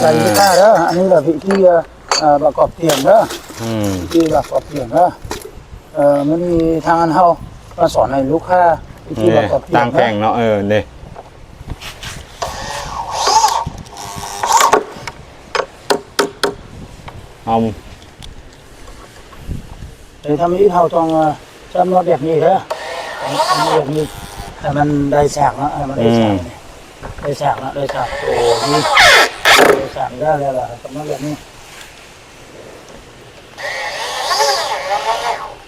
ໃສ່ກິຕາເດີ. ອັນນີ້ລະວິທີ ເອີ ປະກອບຕຽງເດີ. ອືມ ວິທີປະກອບຕຽງເດີ. ເອີ ມື້ນີ້ທາງຮ້ານເຮົາມາສອນໃຫ້ລູກຄ້າວິທີປະກອບຕຽງ ຕາງແຂງເນາະ. ເອີ ນີ້ ເອົາ ເອີ ທຳອິດເຮົາຕ້ອງ ເອີ ຈຳນອດແບບນີ້ເດີ. ຈຳນອດແບບນີ້ ໃຫ້ມັນໄດ້ສາກເນາະ. ໃຫ້ມັນໄດ້ສາກ ອືມ ນີ້ ໄດ້ສາກເນາະ. ໄດ້ສາກໂຕນີ້ ໄດ້ສາກໄດ້ແລ້ວລະ. ຈຳນອດແບບນີ້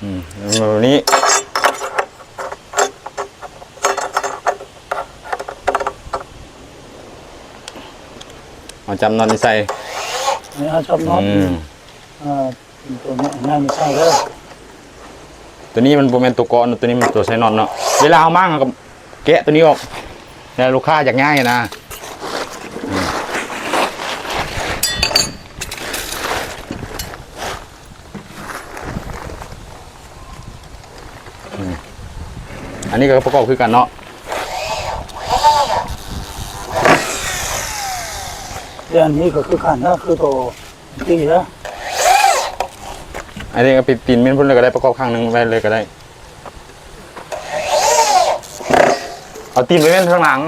ອືມ ແບບນີ້ ເອົາຈຳນອດນີ້ໃສ່. ເອົາຈຳນອດ ອືມ ເອີ ຕົວນີ້ໃສ່ເດີ. ຕົວນີ້ມັນບໍ່ແມ່ນຕົວເກາະເນາະ, ຕົວນີ້ມັນຕົວໃສ່ນອດເນາະ. ເວລາເຮົາມ້າງ ເຮົາກໍແກະຕົວນີ້ອອກ ແລ້ວລູກຄ້າຢາກຍ້າຍນະ. ອືມ ອັນນີ້ກໍປະກອບຄືກັນເນາະ. ແລະ ອັນນີ້ກໍຄືກັນນະ ຄືໂຕ ຕີນເດີ. ອັນນີ້ກໍປິດຕີນເມັນພຸ້ນເລີຍກໍໄດ້, ປະກອບຂ້າງໜຶ່ງໄວ້ເລີຍກໍໄດ້. ເອົາຕີນໄປເມັນທາງຫຼັງ.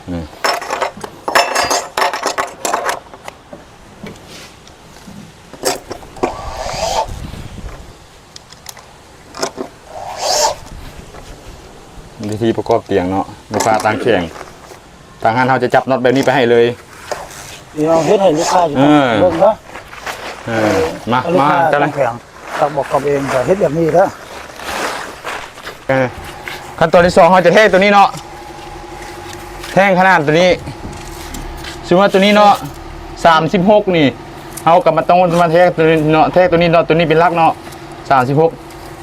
ອືມ. ວິທີປະກອບຕຽງເນາະ, ລູກຄ້າຕ່າງແຂງ, ທາງຮ້ານເຮົາຈະຈັບນັອດແບບນີ້ໄປໃຫ້ເລີຍ. ດຽວເຮັດໃຫ້ລູກຄ້າຢູ່ ເອີ ເບິ່ງເນາະ. ເອີ ມາ ມາ ລູກຄ້າຕ່າງແຂງ ຕັກບອກກັບເອງ ກໍເຮັດແບບນີ້ເດີ. ເອີ ຂັ້ນຕອນທີສອງ ເຮົາຈະແທກຕົວນີ້ເນາະ, ແທກຂະໜາດຕົວນີ້. ສົມມຸດວ່າຕົວນີ້ເນາະ ສາມສິບຫົກນີ້ ເຮົາກໍມາ ຕ້ອງມາແທກຕົວນີ້ເນາະ, ແທກຕົວນີ້ເນາະ, ຕົວນີ້ເປັນຫຼັກເນາະ ສາມສິບຫົກ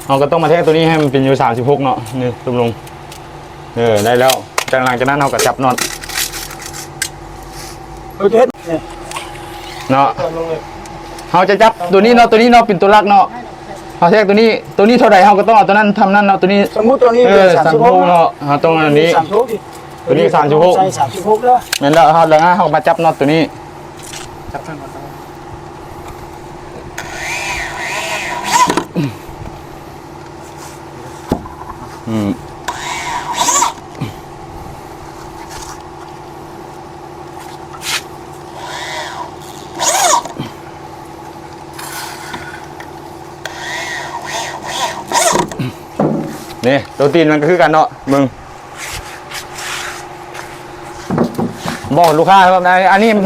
ເຮົາກໍຕ້ອງມາແທກຕົວນີ້ໃຫ້ມັນເປັນຢູ່ສາມສິບຫົກເນາະ. ນີ້ ຕົກລົງ ເອີ ໄດ້ແລ້ວ. ຈາກ ຫຼັງຈາກນັ້ນເຮົາກໍຈັບນັອດ ເອີ ເຮັດ ເນາະ. ເຮົາຈະຈັບຕົວນີ້ເນາະ, ຕົວນີ້ເນາະ ເປັນຕົວຫຼັກເນາະ. ເຮົາແທກຕົວນີ້, ຕົວນີ້ເທົ່າໃດເຮົາກໍຕ້ອງເອົາຕົວນັ້ນ ທຳນັ້ນເນາະ. ຕົວນີ້ ສົມມຸດຕົວນີ້ ເອີ ສາມສິບຫົກ ເນາະ, ເຮົາຕ້ອງອັນນີ້ ສາມສິບຫົກ ຕົວນີ້ ສາມສິບຫົກ ໃສ່ສາມສິບຫົກເດີ. ແມ່ນແລ້ວ, ເຮົາ ແລ້ວເຮົາມາຈັບນັອດຕົວນີ້. ອືມ ນີ້ ຕົວຕີນມັນກໍຄືກັນເນາະ, ເບິ່ງ. ບອກລູກຄ້າວ່າ ອັນນີ້ ອືມ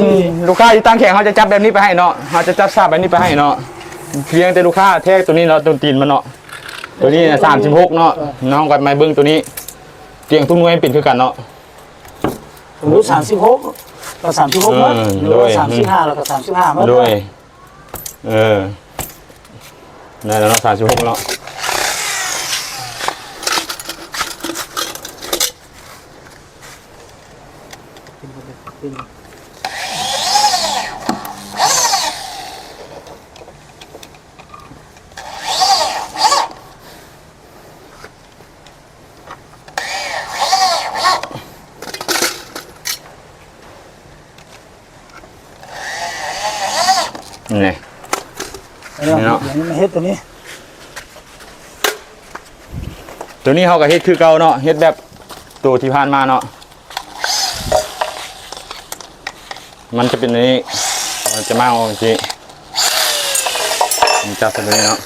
ລູກຄ້າຢູ່ຕ່າງແຂງ ເຮົາຈະຈັບແບບນີ້ໄປໃຫ້ເນາະ, ເຮົາຈະຈັບສາບແບບນີ້ໄປໃຫ້ເນາະ. ພຽງແຕ່ລູກຄ້າແທກຕົວນີ້ເນາະ, ຕົວຕີນມັນເນາະ. ຕົວນີ້ສາມສິບຫົກເນາະ, ນ້ອງກໍມາເບິ່ງຕົວນີ້. ຕຽງທຸກໜ່ວຍເປັນຄືກັນເນາະ. ສົມມຸດສາມສິບຫົກ ກໍສາມສິບຫົກເນາະ, ເອີ ຫຼືວ່າ ໂດຍ ສາມສິບຫ້າ ແລ້ວກໍສາມສິບຫ້າເນາະ. ໂດຍ ເອີ ໄດ້ແລ້ວເນາະ ສາມສິບຫົກເນາະ. ນີ້ ເອີ ນີ້ເນາະ ດຽວນີ້ມາເຮັດຕົວນີ້. ຕົວນີ້ເຮົາກໍເຮັດຄືເກົ່າເນາະ, ເຮັດແບບໂຕທີ່ຜ່ານມາເນາະ. ມັນຈະເປັນອັນນີ້, ມັນຈະມາອອກຈັ່ງຊີ້. ມັນຈັບໃສ່ຕົວນີ້ເນາະ.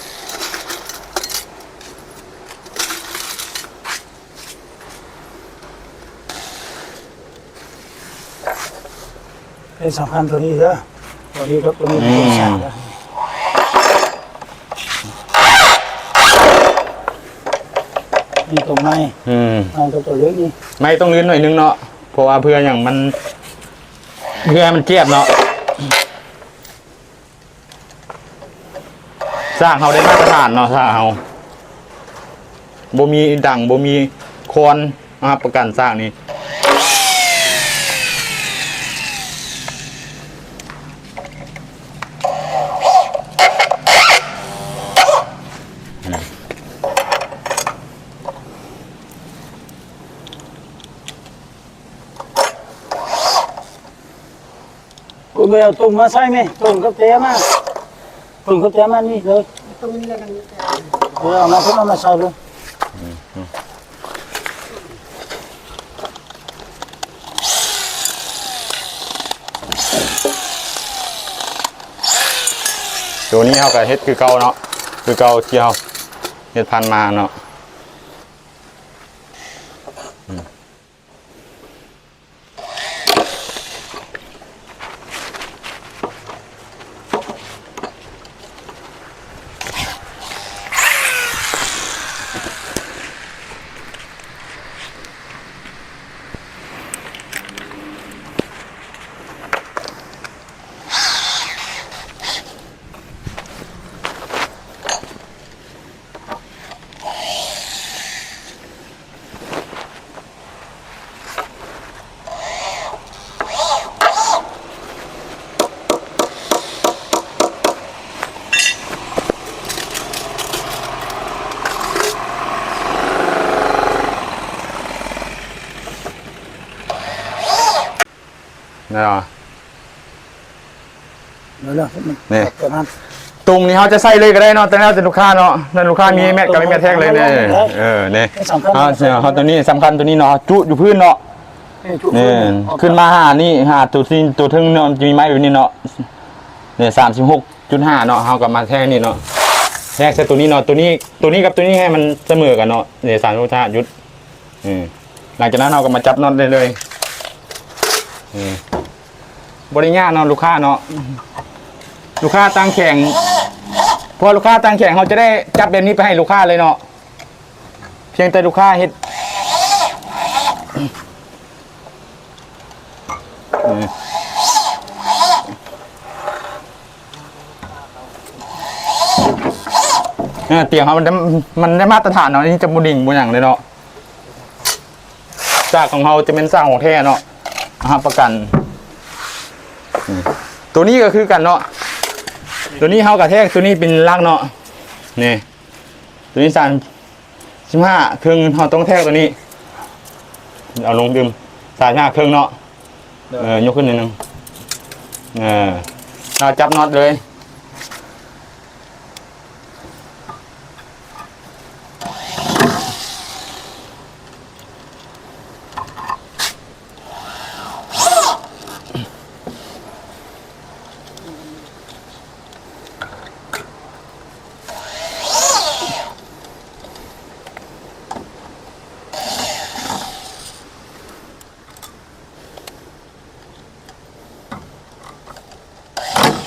ເປັນສຳຄັນຕົວນີ້ເດີ, ຕົວນີ້ກັບຕົວນີ້ ອືມ ເປັນສາມເດີ. ນີ້ຕົວໃໝ່ ອືມ ໃໝ່ຕົວເລັກນີ້ ໄມ້ຕ້ອງລື່ນໜ້ອຍໜຶ່ງເນາະ, ເພາະວ່າເພື່ອຫຍັງມັນ ເພື່ອໃຫ້ມັນຈຽບເນາະ. ສາກເຮົາໄດ້ມາດຕະຖານເນາະ, ສາກເຮົາບໍ່ມີດັງ ບໍ່ມີຄອນ, ຮັບປະກັນສາກນີ້. ອືມ. ໂອ້ຍ ໄປເອົາຕຸ່ມມາໃສ່ແມ່ ຕຸ່ມກັບແຕມາ ຕຸ່ມກັບແຕມານີ້ເລີຍ ເອີ ເອົາມາ ເອົາມາໃສ່ເລີຍ. ໂຕນີ້ເຮົາກໍເຮັດຄືເກົ່າເນາະ ຄືເກົ່າທີ່ເຮົາເຮັດຜ່ານມາເນາະ. ແມ່ນບໍ່? ເອົາລະ ນີ້ ຕົງນີ້ເຮົາຈະໃສ່ເລີຍກໍໄດ້ເນາະ ແຕ່ແລ້ວແຕ່ລູກຄ້າເນາະ ນັ້ນລູກຄ້າມີແມັດກໍມີແມັດແທກເລີຍນີ້ ເອີ ນີ້ ເຮົາ ເຮົາຕົວນີ້ສຳຄັນ ຕົວນີ້ເນາະ ຈຸຢູ່ພື້ນເນາະ ນີ້ ຂຶ້ນມາຫານີ້ ຫາຕົວທີ່ ຕົວເທິງເນາະ ມັນຈະມີໄມ້ແບບນີ້ເນາະ ນີ້ ສາມສິບຫົກຈຸດຫ້າເນາະ ເຮົາກໍມາແທກນີ້ເນາະ ແທກໃສ່ຕົວນີ້ເນາະ ຕົວນີ້ ຕົວນີ້ກັບຕົວນີ້ໃຫ້ມັນສະເໝີກັນເນາະ ນີ້ ສາມສິບຫົກຈຸດຫ້າ ອື ຫຼັງຈາກນັ້ນເຮົາກໍມາຈັບນັອດໄດ້ເລີຍ ອື ບໍ່ໄດ້ຍາກເນາະ ລູກຄ້າເນາະ ລູກຄ້າຕ່າງແຂວງ ເພາະວ່າລູກຄ້າຕ່າງແຂວງ ເຮົາຈະໄດ້ຈັບແບບນີ້ໄປໃຫ້ລູກຄ້າເລີຍເນາະ ພຽງແຕ່ລູກຄ້າເຮັດ ອື ເອີ ຕຽງເຮົາມັນໄດ້ ມັນໄດ້ມາດຕະຖານເນາະ ອັນນີ້ຈະບໍ່ດິງບໍ່ຫຍັງເລີຍເນາະ ຊາກຂອງເຮົາຈະແມ່ນຊາກຂອງແທ້ເນາະ ຮັບປະກັນ ອື ໂຕນີ້ກໍຄືກັນເນາະ ໂຕນີ້ເຮົາກະແທກ ໂຕນີ້ເປັນຫຼັກເນາະ ນີ້ ໂຕນີ້ສາມສິບຫ້າເຄິ່ງ ເຮົາຕ້ອງແທກໂຕນີ້ ເອົາລົງຕື່ມ ສາມສິບຫ້າເຄິ່ງເນາະ ເອີ ຍົກຂຶ້ນໜ້ອຍໜຶ່ງ ເອີ ເຮົາຈັບນັອດເລີຍ.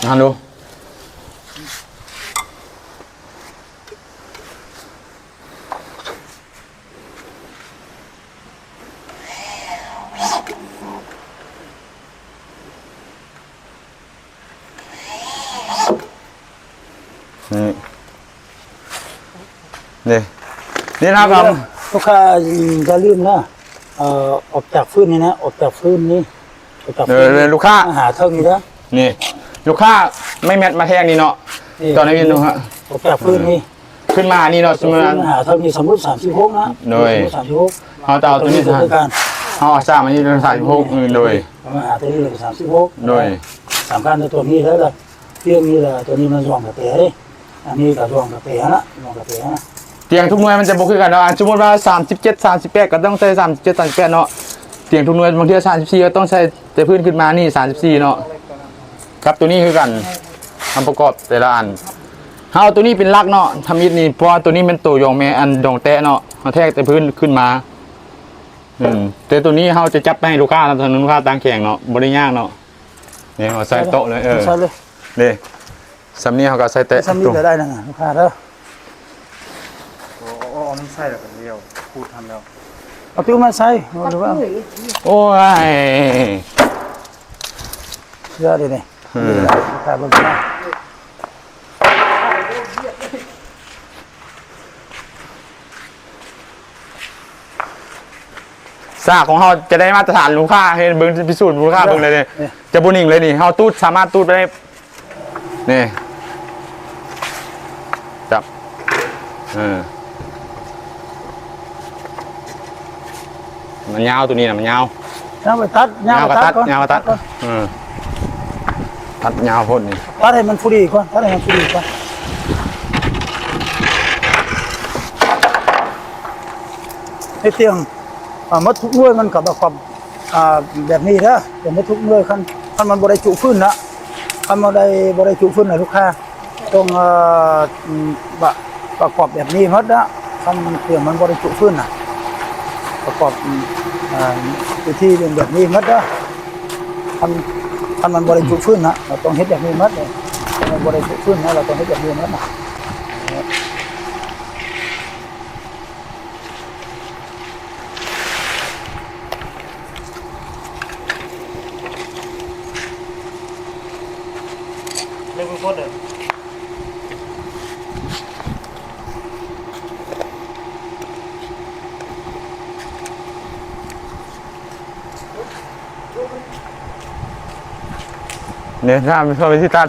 ຫັ້ນດູ ນີ້ ນີ້ ນີ້ນະ ລູກຄ້າ ຢ່າລືມນະ ເອີ ອອກຈາກຟືນນີ້ນະ ອອກຈາກຟືນນີ້ ອອກຈາກຟືນນີ້ ລູກຄ້າ ຫາເທິງນີ້ເດີ ນີ້ ລູກຄ້າ ໄມ້ແມັດມາແທກນີ້ເນາະ ນີ້ ຕອນນີ້ ອອກຈາກຟືນນີ້ ຂຶ້ນມານີ້ເນາະ ສົມມຸດຫາເທົ່ານີ້ ສົມມຸດສາມສິບຫົກນະ ໂດຍ ສົມມຸດສາມສິບຫົກ ເຮົາຈະເອົາຕົວນີ້ ເຮົາເອົາສາມອັນນີ້ເປັນສາມສິບຫົກ ໂດຍ ເຮົາມາຫາຕົວນີ້ເປັນສາມສິບຫົກ ໂດຍ ສຳຄັນຕົວນີ້ແລ້ວລະ ຕຽງນີ້ລະ ຕົວນີ້ມັນຊ່ອງກະແຕເດ້ ອັນນີ້ກະຊ່ອງກະແຕຫັ້ນລະ ຊ່ອງກະແຕຫັ້ນລະ ຕຽງທຸກໜ່ວຍມັນຈະບໍ່ຄືກັນເນາະ ສົມມຸດວ່າສາມສິບເຈັດ ສາມສິບແປດ ກະຕ້ອງໃສ່ສາມສິບເຈັດ ສາມສິບແປດເນາະ ຕຽງທຸກໜ່ວຍ ບາງເທື່ອສາມສິບສີ່ ກະຕ້ອງໃສ່ແຕ່ພື້ນຂຶ້ນມານີ້ ສາມສິບສີ່ເນາະ ກັບຕົວນີ້ຄືກັນ ອັນປະກອບແຕ່ລະອັນ ເຮົາເອົາຕົວນີ້ເປັນຫຼັກເນາະ ທຳອິດນີ້ ເພາະວ່າຕົວນີ້ແມ່ນໂຕຢອງແມ່ ອັນຢອງແຕະເນາະ ເຮົາແທກແຕ່ພື້ນຂຶ້ນມາ ອືມ ແຕ່ຕົວນີ້ເຮົາຈະຈັບໄປໃຫ້ລູກຄ້າເນາະ ທາງລູກຄ້າຕ່າງແຂວງເນາະ ບໍ່ໄດ້ຍາກເນາະ ນີ້ເຮົາໃສ່ໂຕະເລີຍ ເອີ ໃສ່ເລີຍ ເດ້ ສ່ຳນີ້ເຮົາກໍໃສ່ແຕະ ສ່ຳນີ້ກໍໄດ້ນະລູກຄ້າເດີ ໂອ້ ເອົາ ເອົາ ເອົາມັນໃສ່ແລ້ວກໍລ້ຽວ ຂູດຫັ້ນແລ້ວ ເອົາຕິວມາໃສ່ ເອົາ ໂອ້ຍ ເຍອະເດນີ້ ອືມ ນີ້ລະ ລູກຄ້າເບິ່ງນະ ຊາກຂອງເຮົາຈະໄດ້ມາດຕະຖານ ລູກຄ້າເຫັນເບິ່ງ ພິສູດລູກຄ້າເບິ່ງເລີຍນີ້ ຈະບໍ່ນິ່ງເລີຍນີ້ ເຮົາຕູດ ສາມາດຕູດໄດ້ ນີ້ ຈັບ ເອີ ມັນຍາວ ໂຕນີ້ນະມັນຍາວ ຍາວໄປຕັດ ຍາວໄປຕັດ ຍາວກໍຕັດ ເອີ ຕັດຍາວໂພດນີ້ ຕັດໃຫ້ມັນພໍດີກ່ອນ ຕັດໃຫ້ມັນພໍດີກ່ອນ. ໃຫ້ຕຽງ ອ່າ ໝົດທຸກໜ່ວຍມັນກໍປະກອບ ອ່າ ແບບນີ້ເດີ ເປັນໝົດທຸກໜ່ວຍ. ຄັນ ຄັນມັນບໍ່ໄດ້ຈຸພື້ນນະ ຄັນບໍ່ໄດ້ ບໍ່ໄດ້ຈຸພື້ນນະ ລູກຄ້າຕ້ອງ ເອີ ປະ ປະກອບແບບນີ້ໝົດນະ. ຄັນຕຽງມັນບໍ່ໄດ້ຈຸພື້ນນະ ປະກອບ ເອີ ວິທີເປັນແບບນີ້ໝົດເດີ. ຄັນ ຄັນມັນບໍ່ໄດ້ຈຸພື້ນນະ ເຮົາຕ້ອງເຮັດແບບນີ້ໝົດເດີ. ຄັນມັນບໍ່ໄດ້ຈຸພື້ນນະ ເຮົາຕ້ອງເຮັດແບບນີ້ໝົດນະ. ນີ້ ຖ້າເຮົາໄປຕິດຕາມ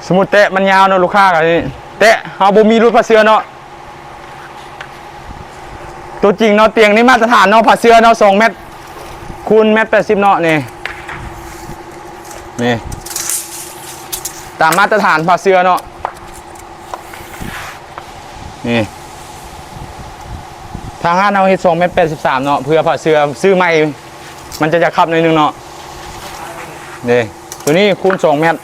ສົມມຸດແຕະມັນຍາວເນາະ ລູກຄ້າກໍແຕະ ເຮົາບໍ່ມີຫຼຸດຜ້າເສື່ອເນາະ. ຕົວຈິງເນາະ ຕຽງນີ້ມາດຕະຖານເນາະ ຜ້າເສື່ອເນາະ ສອງແມັດຄູນແມັດແປດສິບເນາະ. ນີ້ ນີ້ ຕາມມາດຕະຖານຜ້າເສື່ອເນາະ. ນີ້ ທາງຮ້ານເຮົາເຮັດສອງແມັດແປດສິບສາມເນາະ ເພື່ອຜ້າເສື່ອຊື້ໃໝ່ ມັນຈະຢາກຄັບໜ້ອຍໜຶ່ງເນາະ. ນີ້ ຕົວນີ້ຄູນສອງແມັດ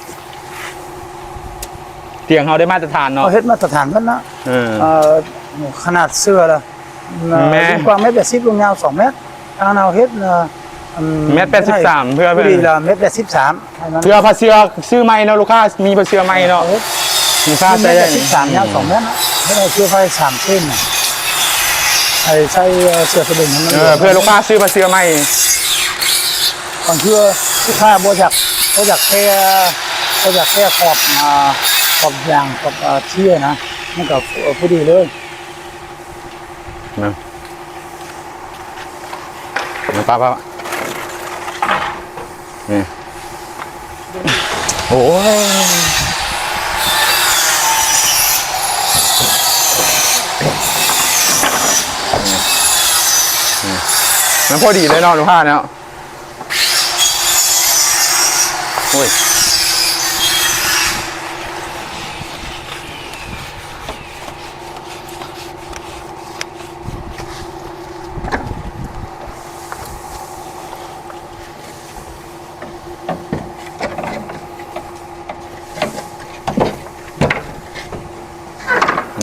ຕຽງເຮົາໄດ້ມາດຕະຖານເນາະ ເຮົາເຮັດມາດຕະຖານເບິດເນາະ. ເອີ ເອີ ຂະໜາດເສື່ອລະ ແມ່ນ ກວ້າງແມັດແປດສິບ ລວງຍາວສອງແມັດ ທາງເຮົາເຮັດ ເອີ ແມັດແປດສິບສາມ ເພື່ອ ພໍດີລະແມັດແປດສິບສາມ ໃຫ້ມັນ ເພື່ອຜ້າເສື່ອຊື້ໃໝ່ເນາະ ລູກຄ້າມີຜ້າເສື່ອໃໝ່ເນາະ. ເອີ ລູກຄ້າໃສ່ ແມັດແປດສິບສາມ ຍາວສອງແມັດເນາະ ໃຫ້ເສື້ອໄຟສາມເສັ້ນນະ ໃຫ້ໃສ່ເສື້ອສະເບັງໃຫ້ມັນ ເອີ ເພື່ອລູກຄ້າຊື້ຜ້າເສື່ອໃໝ່. ບາງເທື່ອລູກຄ້າບໍ່ຢາກ ບໍ່ຢາກແກ້ ບໍ່ຢາກແກ້ຂອບ ອ່າ ຂອບຢາງ ຂອບ ອ່າ ເຊຍນະ ມັນກໍ ເອີ ພໍດີເລີຍນະ. ນີ້ ປ້າ ປ້າ ນີ້ ໂອ້ຍ ນີ້ ນີ້ ມັນພໍດີເລີຍເນາະ ລູກຄ້າເນາະ. ໂອ້ຍ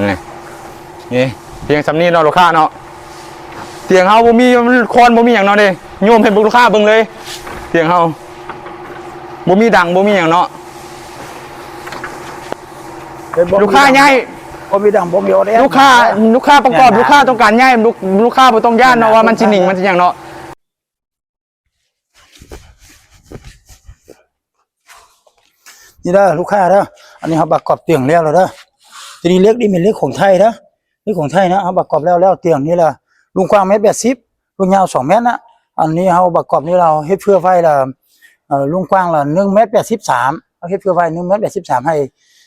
ນີ້ ນີ້ ພຽງສ່ຳນີ້ເນາະ ລູກຄ້າເນາະ. ຕຽງເຮົາບໍ່ມີຄອນ ບໍ່ມີຫຍັງເນາະເດ້ ໂຍມໃຫ້ເບິ່ງ ລູກຄ້າເບິ່ງເລີຍ. ຕຽງເຮົາບໍ່ມີດັງ ບໍ່ມີຫຍັງເນາະ. ລູກຄ້າຍ້າຍ ບໍ່ມີດັງ ບໍ່ມີອອດແອດ ລູກຄ້າ ລູກຄ້າປະກອບ ລູກຄ້າຕ້ອງການຍ້າຍ ລູກ ລູກຄ້າບໍ່ຕ້ອງຢ້ານເນາະ ວ່າມັນຊິໜິງ ມັນຊິຫຍັງເນາະ. ນີ້ເດີລູກຄ້າເດີ ອັນນີ້ເຮົາປະກອບຕຽງແລ້ວແລ້ວເດີ. ໂຕນີ້ເຫຼັກນີ້ແມ່ນເຫຼັກຂອງໄທເດີ ເຫຼັກຂອງໄທນະ. ເຮົາປະກອບແລ້ວແລ້ວ ຕຽງນີ້ລະ ລວງກວ້າງແມັດແປດສິບ ລວງຍາວສອງແມັດນະ. ອັນນີ້ເຮົາປະກອບນີ້ລະ ເຮົາເຮັດເຟືອໄຟລະ ເອີ ລວງກວ້າງລະໜຶ່ງແມັດແປດສິບສາມ ເຮົາເຮັດເຟືອໄຟໜຶ່ງແມັດແປດສິບສາມ ໃຫ້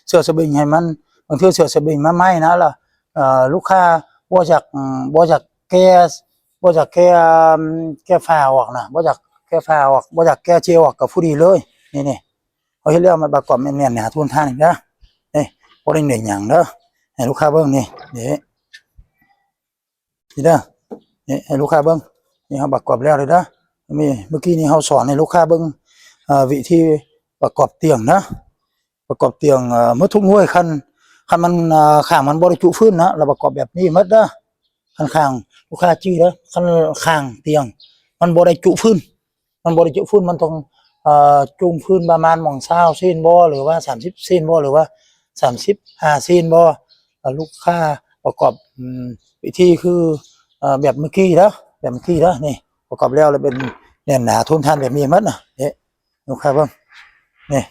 ເສື້ອສະເບັງໃຫ້ມັນ ບາງເທື່ອເສື້ອສະເບັງມັນໄໝ້ນະ ລະ ເອີ ລູກຄ້າບໍ່ຢາກ ບໍ່ຢາກແກ້ ບໍ່ຢາກແກ້ ແກ້ຝາອອກນະ ບໍ່ຢາກແກ້ຝາອອກ ບໍ່ຢາກແກ້ເຊຍອອກ ກໍພໍດີເລີຍ. ນີ້ ນີ້ ເຮົາເຮັດແລ້ວ ມັນປະກອບແໜ້ນໆ ໜາທົນທານອີກເດີ. ນີ້ ບໍ່ໄດ້ເໜືອຫຍັງເດີ ໃຫ້ລູກຄ້າເບິ່ງ ນີ້ ນີ້ ນີ້ເດີ ນີ້ໃຫ້ລູກຄ້າເບິ່ງ. ນີ້ເຮົາປະກອບແລ້ວເລີຍເດີ. ມີ ເມື່ອກີ້ນີ້ເຮົາສອນໃຫ້ລູກຄ້າເບິ່ງ ເອີ ວິທີປະກອບຕຽງນະ ປະກອບຕຽງ ເອີ ໝົດທຸກໜ່ວຍ. ຄັນ ຄັນມັນ ເອີ ຂ້າງມັນບໍ່ໄດ້ຈຸພື້ນນະ ລະປະກອບແບບນີ້ໝົດເດີ. ຄັນຂ້າງ ລູກຄ້າຈື່ເດີ ຄັນຂ້າງຕຽງມັນບໍ່ໄດ້ຈຸພື້ນ ມັນບໍ່ໄດ້ຈຸພື້ນ ມັນຕ້ອງ ເອີ ຈຸງພື້ນປະມານໝ່ອງຊາວເຊັນບໍ ຫຼືວ່າສາມສິບເຊັນບໍ ຫຼືວ່າສາມສິບຫ້າເຊັນບໍ ລູກຄ້າປະກອບ ອືມ ວິທີຄື ເອີ ແບບເມື່ອກີ້ເດີ ແບບເມື່ອກີ້ເດີ. ນີ້ປະກອບແລ້ວ ແລ້ວເປັນແໜ້ນໜາທົນທານແບບນີ້ໝົດນະ. ນີ້ ລູກຄ້າເບິ່ງ ນີ້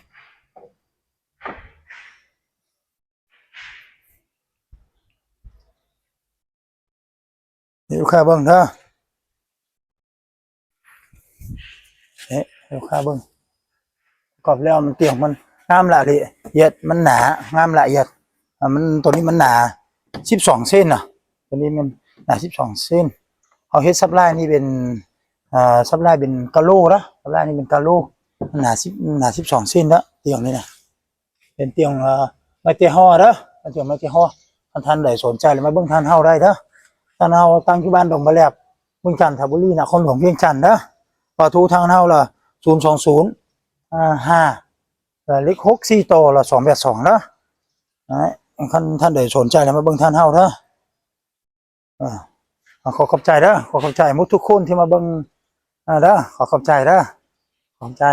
ນີ້ລູກຄ້າເບິ່ງເດີ ນີ້ລູກຄ້າເບິ່ງ ປະກອບແລ້ວມັນຕຽງ ມັນງາມລະລະອຽດ ມັນໜາ ງາມລະອຽດ. ອາ ມັນ ໂຕນີ້ມັນໜາສິບສອງເຊັນນະ ໂຕນີ້ມັນໜາສິບສອງເຊັນ. ເຮົາເຮັດຊັບລາຍນີ້ເປັນ ອາ ຊັບລາຍເປັນກາໂລນະ ຊັບລາຍນີ້ເປັນກາໂລ. ໜາສິບ ໜາສິບສອງເຊັນເດີ ຕຽງນີ້ນະ ເປັນຕຽງ ເອີ ໄມ້ເຕະຫໍ້ເດີ ເປັນຕຽງໄມ້ເຕະຫໍ້. ຄັນທ່ານໃດສົນໃຈລະມາເບິ່ງທ່ານເຮົາໄດ້ເດີ. ທ່ານເຮົາຕັ້ງຢູ່ບ້ານດົງບາແຫຼບ ເມືອງຈັນທະບູລີ ນະຄອນຫຼວງວຽງຈັນເດີ. ເບີໂທທາງເຮົາລະ ສູນສອງສູນ ຫ້າ ເອີ ເລກຫົກສີ່ໂຕລະສອງແປດສອງເດີ. ຄັນທ່ານໃດສົນໃຈລະມາເບິ່ງທ່ານເຮົາເດີ. ເອີ ຂໍຂອບໃຈເດີ ຂໍຂອບໃຈໝົດທຸກຄົນທີ່ມາເບິ່ງ ເອີ ເດີ ຂໍຂອບໃຈເດີ ຂອບໃຈ.